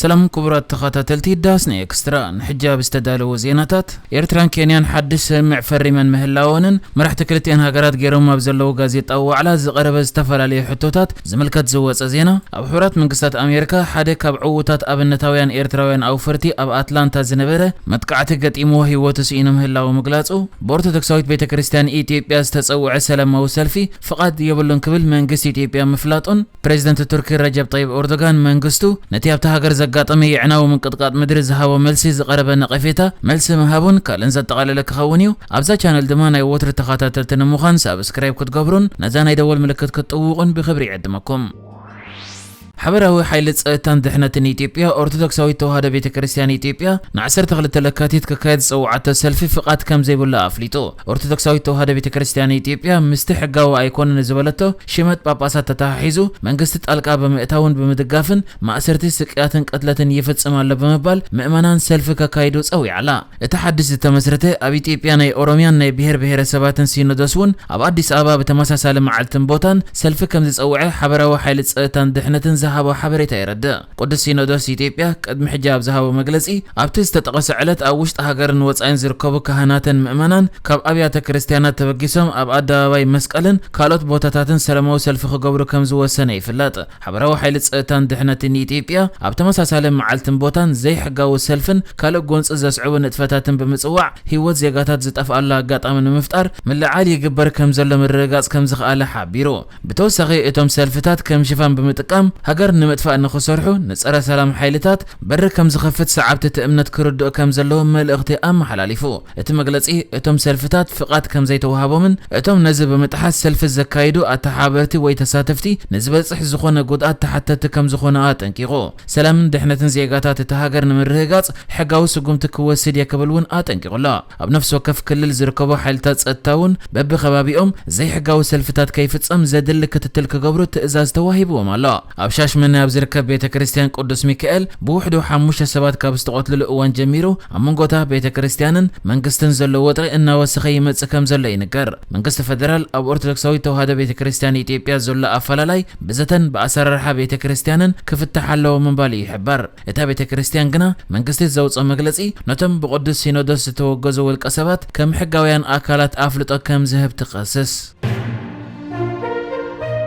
ሰላም ክቡራት ተኸታተልቲ ዳስና ኤክስትራ፣ ንሕጂ ኣብ ዝተዳለወ ዜናታት፣ ኤርትራን ኬንያን ሓድሽ ስምምዕ ፈሪመን ምህላወንን መራሕቲ ክልቲኣን ሃገራት ገይሮም ኣብ ዘለዉ ጋዜጣዊ ዋዕላ ዝቐረበ ዝተፈላለዩ ሕቶታት ዝምልከት ዝወጸ ዜና፣ ኣብ ሕቡራት መንግስታት ኣሜሪካ ሓደ ካብ ዕዉታት ኣብነታውያን ኤርትራውያን ኣውፈርቲ ኣብ ኣትላንታ ዝነበረ መጥቃዕቲ ገጢምዎ ህይወቱ ስኢኑ ምህላዉ ምግላጹ፣ ብኦርቶዶክሳዊት ቤተ ክርስቲያን ኢትዮጵያ ዝተጸውዐ ሰላማዊ ሰልፊ ፍቓድ የብሉን ክብል መንግስቲ ኢትዮጵያ ምፍላጡን፣ ፕሬዚደንት ቱርኪ ረጀብ ጠይብ ኤርዶጋን መንግስቱ ነቲ ኣብታ ሃገር ዘጋጠመ የዕናዊ ምንቅጥቃጥ ምድሪ ዝሃቦ መልሲ ዝቐረበ ነቐፌታ መልሲ ምሃቡን ካልእን ዘጠቓለለ ክኸውን እዩ። ኣብዛ ቻነል ድማ ናይ ወትሩ ተኸታተልቲ ንምዃን ሳብስክራይብ ክትገብሩን ነዛ ናይ ደወል ምልክት ክትጥውቑን ብኽብሪ ይዕድመኩም። ሓበራዊ ሓይሊ ጸጥታን ድሕነትን ኢትዮጵያ ኦርቶዶክሳዊት ተዋህዶ ቤተ ክርስቲያን ኢትዮጵያ ን ዓሰርተ ክልተ ለካቲት ክካየድ ዝጸውዓቶ ሰልፊ ፍቓድ ከም ዘይብሉ ኣፍሊጡ። ኦርቶዶክሳዊት ተዋህዶ ቤተ ክርስቲያን ኢትዮጵያ ምስቲ ሕጋዊ ኣይኮነን ዝበለቶ ሽመት ጳጳሳት ተተሓሒዙ መንግስቲ ጣልቃ ብምእታውን ብምድጋፍን ማእሰርቲ፣ ስቅያትን ቅትለትን ይፍጽም ኣሎ ብምባል ምእመናን ሰልፊ ከካይዱ ጸዊዓ ኣላ። እቲ ሓድሽ ዝተመስረተ ኣብ ኢትዮጵያ ናይ ኦሮሚያን ናይ ብሔር ብሔረሰባትን ሲኖዶስ እውን ኣብ ኣዲስ ኣበባ ብተመሳሳሊ መዓልትን ቦታን ሰልፊ ከም ዝጸውዐ ሓበራዊ ሓይሊ ጸጥታን ድሕነትን ዝሃቦ ሓበሬታ የረድእ። ቅዱስ ሲኖዶስ ኢትዮጵያ ቅድሚ ሕጂ ኣብ ዝሃቦ መግለጺ፣ ኣብቲ ዝተጠቐሰ ዕለት ኣብ ውሽጢ ሃገርን ወጻኢን ዝርከቡ ካህናትን ምእመናን ካብ ኣብያተ ክርስቲያናት ተበጊሶም ኣብ ኣደባባይ መስቀልን ካልኦት ቦታታትን ሰላማዊ ሰልፊ ክገብሩ ከም ዝወሰነ ይፍለጥ። ሓበራዊ ሓይሊ ጸጥታን ድሕነትን ኢትዮጵያ ኣብ ተመሳሳሊ መዓልትን ቦታን ዘይሕጋዊ ሰልፍን ካልእ ጎንጺ ዘስዕቡ ንጥፈታትን ብምጽዋዕ ህይወት ዜጋታት ዝጠፍኣሉ ኣጋጣሚ ንምፍጣር ምልዕዓል ይግበር ከም ዘሎ ምርግጋጽ ከም ዝኸኣለ ሓቢሩ። ብተወሳኺ እቶም ሰልፍታት ከም ሽፋን ብምጥቃም ሃገር ንምጥፋእ ንኽሰርሑ ንጸረ ሰላም ሓይልታት በሪ ከም ዝኸፍት ሰዓብቲ እቲ እምነት ክርድኡ ከም ዘለዎም መልእኽቲ ኣመሓላሊፉ። እቲ መግለጺ እቶም ሰልፍታት ፍቓድ ከም ዘይተዋሃቦምን እቶም ነዚ ብምጥሓስ ሰልፊ ዘካይዱ ኣተሓባበርቲ ወይ ተሳተፍቲ ንዝበጽሕ ዝኾነ ጉድኣት ተሓተትቲ ከም ዝኾኑ ኣጠንቂቑ። ሰላምን ድሕነትን ዜጋታት እቲ ሃገር ንምርህጋጽ ሕጋዊ ስጉምቲ ክወስድ እየ ክብል እውን ኣጠንቂቑ ኣሎ። ኣብ ነፍሲ ወከፍ ክልል ዝርከቡ ሓይልታት ጸጥታ እውን በብከባቢኦም ዘይሕጋዊ ሰልፍታት ከይፍጸም ዘድሊ ክትትል ክገብሩ ትእዛዝ ተዋሂብዎም ኣሎ። ኣብ ሻሽመኔ ኣብ ዝርከብ ቤተ ክርስቲያን ቅዱስ ሚካኤል ብውሕዱ ሓሙሽተ ሰባት ካብ ዝተቐትልሉ እዋን ጀሚሩ ኣብ መንጎታ ቤተ ክርስቲያንን መንግስትን ዘሎ ወጥሪ እናወሰኸ ይመጽእ ከም ዘሎ ይንገር። መንግስቲ ፈደራል ኣብ ኦርቶዶክሳዊት ተዋህዶ ቤተ ክርስቲያን ኢትዮጵያ ዘሎ ኣፈላላይ ብዘተን ብኣሰራርሓ ቤተ ክርስቲያንን ክፍታሕ ኣለዎ ምባሉ ይሕበር። እታ ቤተ ክርስቲያን ግና መንግስቲ ዘውፅኦ መግለፂ ነቶም ብቅዱስ ሲኖዶስ ዝተወገዙ ውልቀ ሰባት ከም ሕጋውያን ኣካላት ኣፍልጦ ከም ዝህብ ትኸስስ።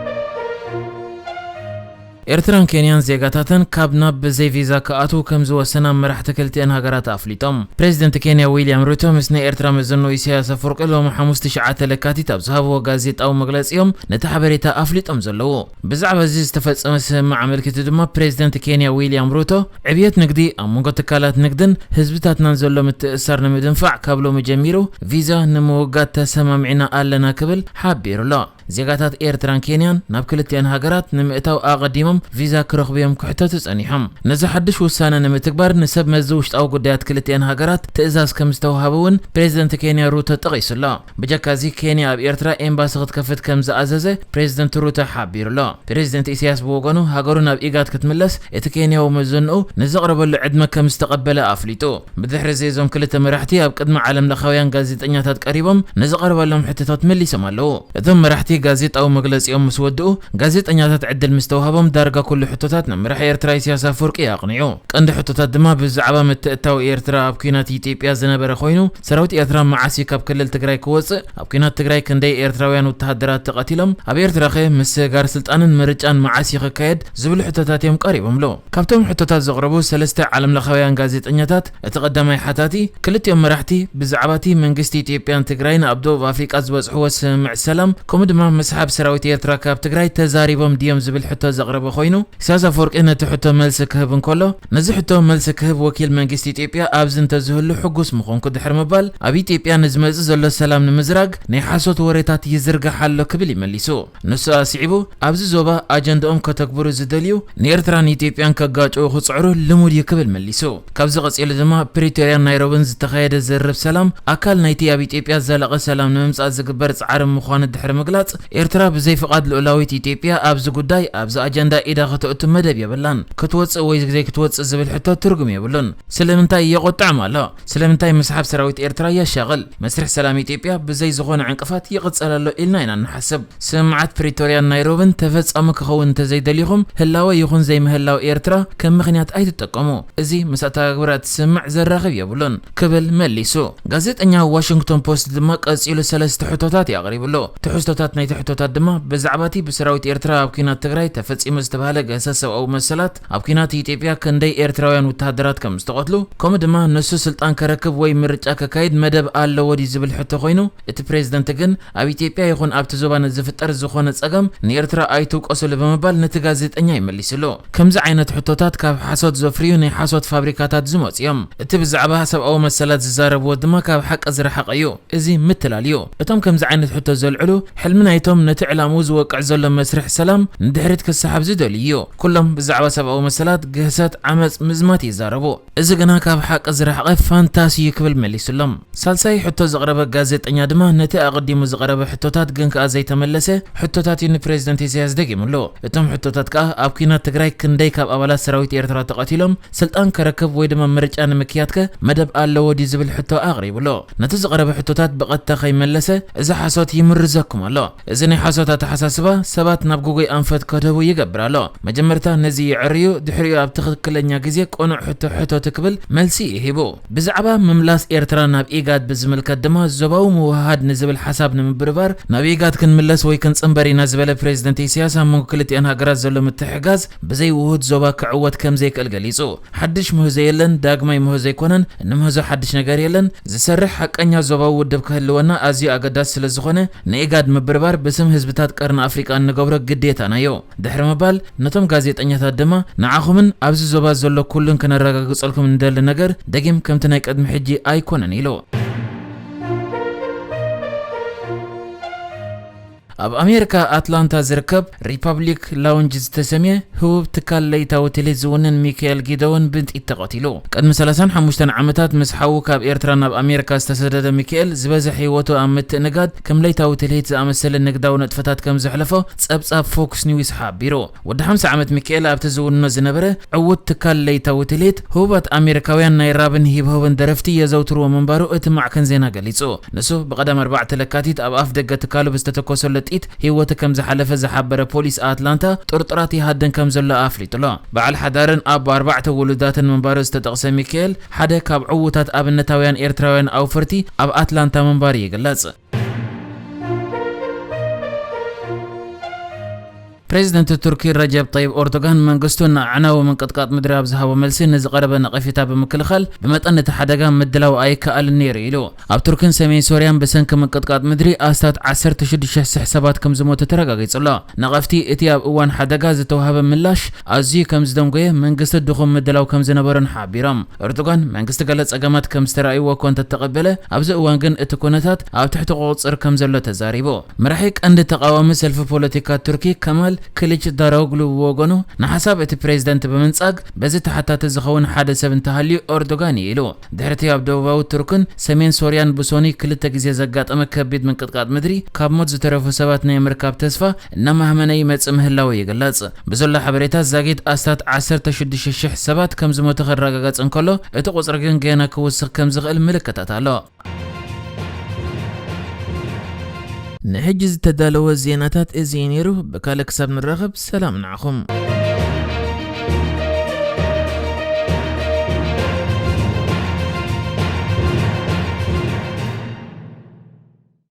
ኤርትራን ኬንያን ዜጋታተን ካብ ናብ ብዘይ ቪዛ ክኣትዉ ከም ዝወሰና መራሕቲ ክልቲኣን ሃገራት ኣፍሊጦም። ፕሬዚደንት ኬንያ ዊልያም ሩቶ ምስ ናይ ኤርትራ መዘንኡ ኢሳያስ ኣፈወርቂ ሎሚ ሓሙስ ትሽዓተ ለካቲት ኣብ ዝሃብዎ ጋዜጣዊ መግለጺኦም ነቲ ሓበሬታ ኣፍሊጦም ዘለዉ። ብዛዕባ እዚ ዝተፈጸመ ስምምዕ ኣመልኪቱ ድማ ፕሬዚደንት ኬንያ ዊልያም ሩቶ ዕብየት ንግዲ ኣብ መንጎ ትካላት ንግድን ህዝብታትናን ዘሎ ምትእስሳር ንምድንፋዕ ካብ ሎሚ ጀሚሩ ቪዛ ንምውጋድ ተሰማሚዕና ኣለና ክብል ሓቢሩ ኣሎ። ዜጋታት ኤርትራን ኬንያን ናብ ክልቲኣን ሃገራት ንምእታው ኣቐዲሞም ቪዛ ክረኽቡ እዮም ክሕተቱ ጸኒሖም። ነዚ ሓድሽ ውሳነ ንምትግባር ንሰብ መዚ ውሽጣዊ ጉዳያት ክልቲኣን ሃገራት ትእዛዝ ከም ዝተውሃበ እውን ፕሬዚደንት ኬንያ ሩቶ ጠቒሱ ኣሎ። ብጀካ እዚ ኬንያ ኣብ ኤርትራ ኤምባሲ ክትከፍት ከም ዝኣዘዘ ፕሬዚደንት ሩቶ ሓቢሩ ኣሎ። ፕሬዚደንት ኢሳያስ ብወገኑ ሃገሩ ናብ ኢጋድ ክትምለስ እቲ ኬንያዊ መዘንኡ ንዘቕረበሉ ዕድመ ከም ዝተቐበለ ኣፍሊጡ። ብድሕሪ እዚ እዞም ክልተ መራሕቲ ኣብ ቅድሚ ዓለም ለኻውያን ጋዜጠኛታት ቀሪቦም ንዝቐረበሎም ሕቶታት መሊሶም ኣለዉ። እቶም መራሕቲ ጋዜጣዊ መግለጺኦም ምስ ወድኡ፣ ጋዜጠኛታት ዕድል ምስ ተዋህቦም ዳርጋ ኩሉ ሕቶታት ንመራሒ ኤርትራ ኢሳያስ ኣፈወርቂ ኣቕኒዑ። ቀንዲ ሕቶታት ድማ ብዛዕባ ምትእትታው ኤርትራ ኣብ ኲናት ኢትዮጵያ ዝነበረ ኮይኑ፣ ሰራዊት ኤርትራ መዓስ እዩ ካብ ክልል ትግራይ ክወጽእ? ኣብ ኲናት ትግራይ ክንደይ ኤርትራውያን ወተሃደራት ተቐቲሎም? ኣብ ኤርትራኸ ምስግጋር ስልጣንን ምርጫን መዓስ እዩ ክካየድ? ዝብሉ ሕቶታት እዮም ቀሪቦምሉ። ካብቶም ሕቶታት ዘቕረቡ ሰለስተ ዓለምለኻውያን ጋዜጠኛታት፣ እቲ ቀዳማይ ሓታቲ፣ ክልቲኦም መራሕቲ ብዛዕባ እቲ መንግስቲ ኢትዮጵያን ትግራይን ኣብ ደቡብ ኣፍሪቃ ዝበጽሕዎ ስምምዕ ሰላም፣ ከምኡ ድማ ምስሓብ ሰራዊት ኤርትራ ካብ ትግራይ ተዛሪቦም ድዮም ዝብል ሕቶ ዘቕረበ ኮይኑ፣ ኢሳያስ ኣፈወርቂ ነቲ ሕቶ መልሲ ክህብ እንከሎ፣ ነዚ ሕቶ መልሲ ክህብ ወኪል መንግስቲ ኢትዮጵያ ኣብዚ እንተዝህሉ ሕጉስ ምኾንኩ ድሕሪ ምባል፣ ኣብ ኢትዮጵያ ንዝመጽእ ዘሎ ሰላም ንምዝራግ ናይ ሓሶት ወሬታት ይዝርጋሕ ኣሎ ክብል እዩ መሊሱ። ንሱ ኣስዒቡ፣ ኣብዚ ዞባ ኣጀንዳኦም ከተግብሩ ዝደልዩ ንኤርትራን ኢትዮጵያን ከጋጭዉ ክጽዕሩ ልሙድ እዩ ክብል መሊሱ። ካብዚ ቀጺሉ ድማ ፕሪቶርያን ናይሮብን ዝተኻየደ ዝርርብ ሰላም ኣካል ናይቲ ኣብ ኢትዮጵያ ዘላቒ ሰላም ንምምጻእ ዝግበር ጻዕሪ ምዃኑ ድሕሪ ምግላጽ፣ ኤርትራ ብዘይ ፍቓድ ልኡላዊት ኢትዮጵያ ኣብዚ ጉዳይ፣ ኣብዚ ኣጀንዳ ኢዳ ከተእቱ መደብ የብላን። ክትወጽእ ወይ ዘይክትወጽእ ዝብል ሕቶ ትርጉም የብሉን። ስለምንታይ የቖጥዖም ኣሎ? ስለምንታይ ምስሓብ ሰራዊት ኤርትራ የሻቕል? መስርሕ ሰላም ኢትዮጵያ ብዘይ ዝኾነ ዕንቅፋት ይቕጸል ኣሎ ኢልና ኢና ንሓስብ። ስምምዓት ፕሪቶርያን ናይሮብን ተፈጻሚ ክኸውን እንተዘይደሊኹም፣ ህላወ ይኹን ዘይምህላው ኤርትራ ከም ምኽንያት ኣይትጠቀሙ። እዚ ምስ ኣተገባብራ ትስምዕ ዘራኽብ የብሉን ክብል መሊሱ። ጋዜጠኛ ዋሽንግቶን ፖስት ድማ ቀጺሉ ሰለስተ ሕቶታት እዩ ኣቕሪብሉ። ትሕዝቶታት ናይቲ ሕቶታት ድማ ብዛዕባ እቲ ብሰራዊት ኤርትራ ኣብ ኲናት ትግራይ ተፈጺሙ ዝተባህለ ግህሰት ሰብኣዊ መሰላት፣ ኣብ ኲናት ኢትዮጵያ ክንደይ ኤርትራውያን ወተሃደራት ከም ዝተቐትሉ፣ ከምኡ ድማ ንሱ ስልጣን ከረክብ ወይ ምርጫ ከካይድ መደብ ኣለዎ ድዩ ዝብል ሕቶ ኮይኑ፣ እቲ ፕሬዝደንት ግን ኣብ ኢትዮጵያ ይኹን ኣብቲ ዞባ ንዝፍጠር ዝኾነ ጸገም ንኤርትራ ኣይትውቀሱሉ ብምባል ነቲ ጋዜጠኛ ይመሊስሉ። ከምዚ ዓይነት ሕቶታት ካብ ሓሶት ዘፍርዩ ናይ ሓሶት ፋብሪካታት ዝመጹ እዮም። እቲ ብዛዕባ ሰብኣዊ መሰላት ዝዛረብዎ ድማ ካብ ሓቂ ዝረሓቐ እዩ። እዚ ምትላል እዩ። እቶም ከምዚ ዓይነት ሕቶ ዘልዕሉ ሕልሚ ናይቶም ነቲ ዕላምኡ ዝወቅዕ ዘሎ መስርሕ ሰላም ንድሕሪት ክሰሓብ ዝደልዩ እዩ። ኩሎም ብዛዕባ ሰብኣዊ መሰላት፣ ግህሰት፣ ዓመጽ፣ ምዝማት ይዛረቡ። እዚ ግና ካብ ሓቂ ዝረሓቐ ፋንታሲ እዩ ክብል መሊሱሎም። ሳልሳይ ሕቶ ዘቕረበ ጋዜጠኛ ድማ ነቲ ኣቐዲሙ ዝቐረበ ሕቶታት ግን ከኣ ዘይተመለሰ ሕቶታት እዩ ንፕሬዝደንት ኢሳያስ ደጊሙሉ። እቶም ሕቶታት ከኣ ኣብ ኲናት ትግራይ ክንደይ ካብ ኣባላት ሰራዊት ኤርትራ ተቐቲሎም፣ ስልጣን ከረክብ ወይ ድማ ምርጫ ንምክያድከ መደብ ኣለዎ ድዩ ዝብል ሕቶ ኣቕሪቡሉ። ነቲ ዝቐረበ ሕቶታት ብቐጥታ ከይመለሰ እዚ ሓሶት ይምርዘኩም ኣሎ። እዚ ናይ ሓሶት ኣተሓሳስባ ሰባት ናብ ግጉይ ኣንፈት ከድህቡ ይገብር ኣሎ። መጀመርታ ነዚ የዕርዩ፣ ድሕሪኡ ኣብ ትኽክለኛ ግዜ ቅኑዕ ሕቶ ሕተቱ ክብል መልሲ እዩ ሂቡ። ብዛዕባ ምምላስ ኤርትራ ናብ ኢጋድ ብዝምልከት ድማ ዞባዊ ምውህሃድ ንዝብል ሓሳብ ንምብርባር ናብ ኢጋድ ክንምለስ ወይ ክንጽንበር ኢና ዝበለ ፕሬዝደንት ኢሳያስ ኣብ መንጎ ክልቲኣን ሃገራት ዘሎ ምትሕግጋዝ ብዘይ ውሁድ ዞባ ክዕወት ከም ዘይክእል ገሊጹ። ሓድሽ ምህዞ የለን፣ ዳግማይ ምህዞ ኣይኮነን፣ እንምህዞ ሓድሽ ነገር የለን። ዝሰርሕ ሓቀኛ ዞባዊ ውድብ ክህልወና ኣዝዩ ኣገዳሲ ስለ ዝኾነ ንኢጋድ ምብርባር ብስም ህዝብታት ቀርኒ ኣፍሪቃ እንገብሮ ግዴታና እዩ። ድሕሪ ምባል ነቶም ጋዜጠኛታት ድማ ንዓኹምን ኣብዚ ዞባ ዘሎ ኩሉን ከነረጋግጸልኩም እንደሊ ነገር ደጊም ከምቲ ናይ ቅድሚ ሕጂ ኣይኮነን ኢሉ። ኣብ ኣሜሪካ ኣትላንታ ዝርከብ ሪፓብሊክ ላውንጅ ዝተሰምየ ህቡብ ትካል ለይታዊ ትልሂት ዝውንን ሚካኤል ጊደውን ብጥይት ተቐቲሉ። ቅድሚ ሰላሳን ሓሙሽተን ዓመታት ምስ ሓዉ ካብ ኤርትራ ናብ ኣሜሪካ ዝተሰደደ ሚካኤል ዝበዝሕ ህይወቱ ኣብ ምትእንጋድ ከም ለይታዊ ትልሂት ዝኣመሰለ ንግዳዊ ንጥፈታት ከም ዘሕለፎ ጸብጻብ ፎክስ ኒውስ ሓቢሩ። ወዲ ሓምሳ ዓመት ሚካኤል ኣብቲ ዝውንኖ ዝነበረ ዕዉት ትካል ለይታዊ ትልሂት ህቡባት ኣሜሪካውያን ናይ ራብን ሂብሆብን ደረፍቲ የዘውትርዎ ምንባሩ እቲ ማዕከን ዜና ገሊጹ። ንሱ ብቐዳም ኣርባዕተ ለካቲት ኣብ ኣፍ ደገ ትካሉ ብዝተተኮሰሉ ጥይት ህይወቱ ከም ዝሓለፈ ዝሓበረ ፖሊስ ኣትላንታ ጥርጡራት ይሃድን ከም ዘሎ ኣፍሊጡሎ። በዓል ሓዳርን ኣቦ ኣርባዕተ ውሉዳትን ምንባሩ ዝተጠቕሰ ሚካኤል ሓደ ካብ ዕዉታት ኣብነታውያን ኤርትራውያን ኣውፈርቲ ኣብ ኣትላንታ ምንባሩ ይግለጽ። ፕሬዚደንት ቱርኪ ረጀብ ጠይብ ኦርዶጋን መንግስቱ ንኣዕናዊ ምንቅጥቃጥ ምድሪ ኣብ ዝሃቦ መልሲ ንዝቐረበ ነቐፌታ ብምክልኻል ብመጠን እቲ ሓደጋ ምድላው ኣይከኣልን ነይሩ ኢሉ። ኣብ ቱርክን ሰሜን ሶርያን ብሰንኪ ምንቅጥቃጥ ምድሪ ኣስታት ዓሰርተ ሽዱሽተ ሽሕ ሰባት ከም ዝሞቱ ተረጋጊጹ ኣሎ። ነቐፍቲ እቲ ኣብ እዋን ሓደጋ ዝተዋህበ ምላሽ ኣዝዩ ከም ዝደንጎየ መንግስቲ ድኹም ምድላው ከም ዝነበሮን ሓቢሮም። ኤርዶጋን መንግስቲ ገለ ጸገማት ከም ዝተራእይዎ እኳ እንተተቐበለ ኣብዚ እዋን ግን እቲ ኩነታት ኣብ ትሕቲ ቁጽጽር ከም ዘሎ ተዛሪቡ። መራሒ ቀንዲ ተቓዋሚ ሰልፊ ፖለቲካ ቱርኪ ከማል ክሊች ዳራኦግሉ ብወገኑ ንሓሳብ እቲ ፕሬዚደንት ብምንጻግ በዚ ተሓታቲ ዝኸውን ሓደ ሰብ እንተሃልዩ ኤርዶጋን እዩ ኢሉ። ድሕሪቲ ኣብ ደቡባዊ ቱርክን ሰሜን ሶርያን ብሶኒ ክልተ ግዜ ዘጋጠመ ከቢድ ምንቅጥቃጥ ምድሪ ካብ ሞት ዝተረፉ ሰባት ናይ ምርካብ ተስፋ እናማህመነ ይመጽእ ምህላው ይግለጽ። ብዘሎ ሓበሬታ ዛጊት ኣስታት ዓሰርተ ሽዱሽተ ሽሕ ሰባት ከም ዝሞቱ ክረጋገጽ እንከሎ እቲ ቁጽሪ ግን ገና ክውስኽ ከም ዝኽእል ምልክታት ኣሎ። ንሕጂ ዝተዳለወ ዜናታት እዚ እዩ ነይሩ። ብካልእ ክሳብ ንራኸብ ሰላም ንዓኹም።